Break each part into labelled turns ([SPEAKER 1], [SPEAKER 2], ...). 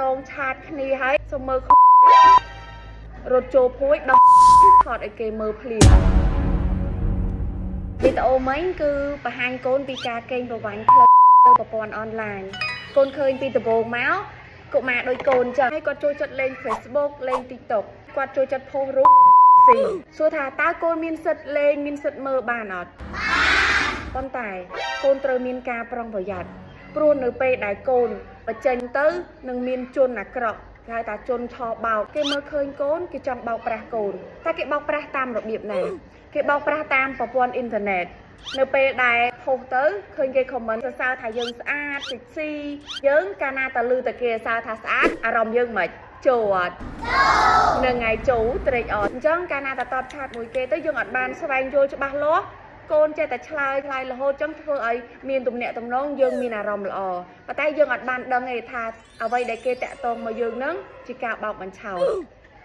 [SPEAKER 1] ទង chat គ្នាហើយសុំមើលរត់ចូលភួយដោះថតឲ្យគេមើលភ្លាមវីដេអូមិញគឺបង្ហាញកូនពីការកេងប្រវ័ញ្ចផ្លូវទៅប្រព័ន្ធអនឡាញកូនឃើញពីដំបូងមកកុមារដូចកូនចឹងហើយគាត់ចូលចិត្តលេង Facebook លេង TikTok គាត់ចូលចិត្ត post រូបស៊ីសួរថាតើកូនមានសិទ្ធិលេងមានសិទ្ធិមើលបានអត់ប៉ុន្តែកូនត្រូវមានការប្រុងប្រយ័ត្នព្រោះនៅពេលដែលកូនបញ្ចេញទៅនឹងមានជនអាក្រក់គេហៅថាជនឆបោកគេមើលឃើញកូនគេចង់បោកប្រាស់កូនតែគេបោកប្រាស់តាមរបៀបណាគេបោកប្រាស់តាមប្រព័ន្ធអ៊ីនធឺណិតនៅពេលដែល post ទៅឃើញគេ comment សរសើរថាយើងស្អាតសិចស៊ីយើងកាលណាតលឺតែគេសរសើរថាស្អាតអារម្មណ៍យើងមិនចូលអត់នឹងថ្ងៃចូលត្រេកអរអញ្ចឹងកាលណាតតប chat មួយគេទៅយើងអត់បានស្វែងយល់ច្បាស់លាស់កូនចេះតែឆ្លើយឆ្លើយរហូតចឹងធ្វើឲ្យមានទំនាក់ទំនងយើងមានអារម្មណ៍ល្អប៉ុន្តែយើងអត់បានដឹងទេថាអ្វីដែលគេតាក់ទងមកយើងនឹងជាការបោកបញ្ឆោត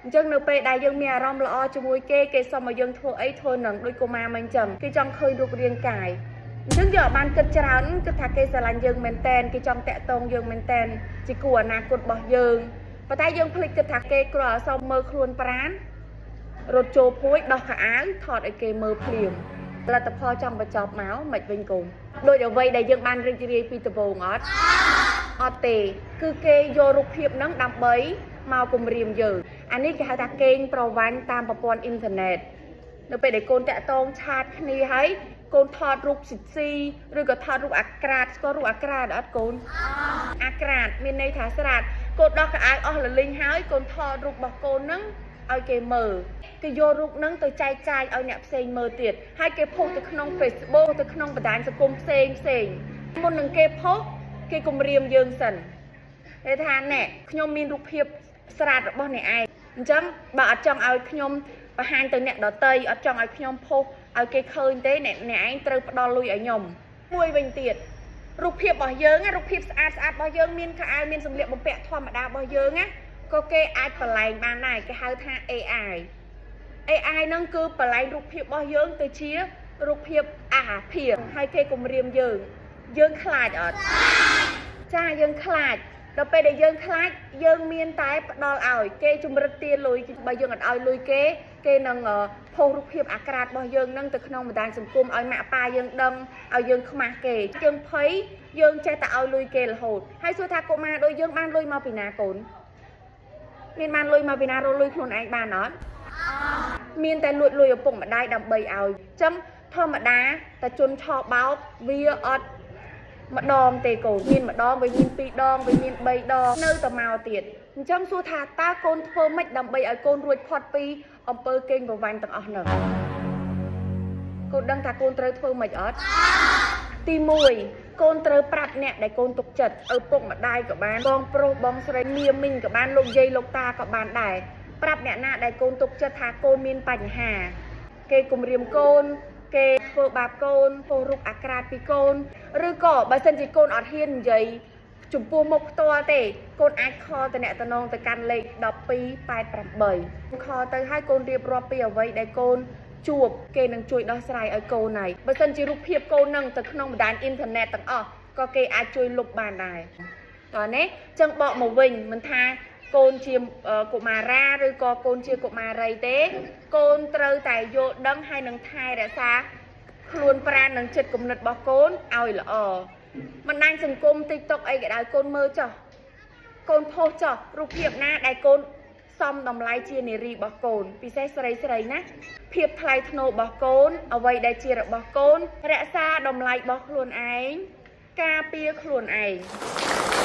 [SPEAKER 1] អញ្ចឹងនៅពេលដែលយើងមានអារម្មណ៍ល្អជាមួយគេគេសុំឲ្យយើងធ្វើអីធ្វើនឹងដូចកុមារមិនអញ្ចឹងគេចង់ឃើញរូបរាងកាយអញ្ចឹងយើងអត់បានគិតច្រើនគិតថាគេស្រឡាញ់យើងមែនតែនគេចង់តាក់ទងយើងមែនតែនជាគូអនាគតរបស់យើងប៉ុន្តែយើងភ្លេចគិតថាគេគ្រាន់តែសុំមើលខ្លួនប្រានរត់ចូលភួយដោះខោអាវថតឲ្យគេមើលភ្លាមលទ្ធផលចង់បញ្ចប់មកមិនវិញកូនដូចអ្វីដែលយើងបានរីករាយពីដំបូងអត់អត់ទេគឺគេយករូបភាពហ្នឹងដើម្បីមកគម្រាមយើងអានេះគេហៅថាកេងប្រវ័ញ្ចតាមប្រព័ន្ធអ៊ីនធឺណិតនៅពេលដែលកូនតាក់ទង chat គ្នាហើយកូនថតរូបសិស៊ីឬក៏ថតរូបអាក្រាតស្គាល់រូបអាក្រាតអត់កូនអាក្រាតមានន័យថាស្រាតកូនដោះខោអាវអស់លលីងហើយកូនថតរូបរបស់កូនហ្នឹងឲ្យគេមើលគេយករូបហ្នឹងទៅចែកចាយឲ្យអ្នកផ្សេងមើលទៀតហើយគេ post ទៅក្នុង Facebook ទៅក្នុងបណ្ដាញសង្គមផ្សេងផ្សេងមុននឹងគេ post គេគម្រាមយើងសិនគេថាណែខ្ញុំមានរូបភាពស្រាតរបស់អ្នកឯងអញ្ចឹងបើអត់ចង់ឲ្យខ្ញុំបង្ហាញទៅអ្នកដតីអត់ចង់ឲ្យខ្ញុំ post ឲ្យគេឃើញទេអ្នកអ្នកឯងត្រូវផ្ដល់លុយឲ្យខ្ញុំមួយវិញទៀតរូបភាពរបស់យើងណារូបភាពស្អាតស្អាតរបស់យើងមានខោអាវមានសម្លៀកបំពាក់ធម្មតារបស់យើងណាក៏គេអាចបលែងបានដែរគេហៅថា AI AI ហ្នឹងគឺបលែងរូបភាពរបស់យើងទៅជារូបភាពអាហាភាពហើយគេគម្រាមយើងយើងខ្លាចអត់ចាយើងខ្លាចដល់ពេលដែលយើងខ្លាចយើងមានតែផ្ដល់ឲ្យគេជំរិតទាលុយបើយើងអត់ឲ្យលុយគេគេនឹង post រូបភាពអាក្រាតរបស់យើងនឹងទៅក្នុងបណ្ដាញសង្គមឲ្យម៉ាក់ប៉ាយើងដឹងឲ្យយើងខ្មាស់គេយើងភ័យយើងចេះតែឲ្យលុយគេរហូតហើយសួរថាកុមារដូចយើងបានលុយមកពីណាកូនមានបានលុយមកពីណារកលុយខ្លួនឯងបានអត់មានតែលួចលុយឪពុកម្ដាយដើម្បីឲ្យអញ្ចឹងធម្មតាតែជនឆបោកវាអត់ម្ដងទេកូនមានម្ដងវាមានពីរដងវាមាន3ដងនៅតែមកទៀតអញ្ចឹងសួរថាតើកូនធ្វើម៉េចដើម្បីឲ្យកូនរួចផុតពីអំពើកេងប្រវ័ញ្ចទាំងអស់ហ្នឹងកូនដឹងថាកូនត្រូវធ្វើម៉េចអត់ទី1កូនត្រូវប្រាប់អ្នកដែលកូនទុកចិត្តឪពុកម្ដាយក៏បានបងប្រុសបងស្រីមៀមីងក៏បានលោកយាយលោកតាក៏បានដែរប្រាប់អ្នកណាដែលកូនទុកចិត្តថាកូនមានបញ្ហាគេគំរាមកូនគេធ្វើបាបកូនពោរូបអាក្រាតពីកូនឬក៏បើសិនជាកូនអត់ហ៊ាននិយាយចំពោះមុខផ្ទាល់ទេកូនអាច call តំណតំណងទៅកាន់លេខ1288 call ទៅឲ្យកូនរៀបរាប់ពីអ្វីដែលកូនជួបគេនឹងជួយដោះស្រាយឲ្យកូនហើយបើសិនជារូបភាពកូននឹងទៅក្នុងបណ្ដាញអ៊ីនធឺណិតទាំងអស់ក៏គេអាចជួយលុបបានដែរតោះនេះចឹងបកមកវិញមិនថាកូនជាកុមារាឬក៏កូនជាកុមារីទេកូនត្រូវតែយល់ដឹងហើយនឹងថែរក្សាខ្លួនប្រាណនិងចិត្តគំនិតរបស់កូនឲ្យល្អបណ្ដាញសង្គម TikTok អីក៏ដោយកូនមើលចុះកូន post ចុះរូបភាពណាដែលកូនសមតម្លៃជានារីរបស់កូនពិសេសស្រីស្រីណាភាពថ្លៃថ្នូររបស់កូនអ្វីដែលជារបស់កូនរក្សាតម្លៃរបស់ខ្លួនឯងការពារខ្លួនឯង។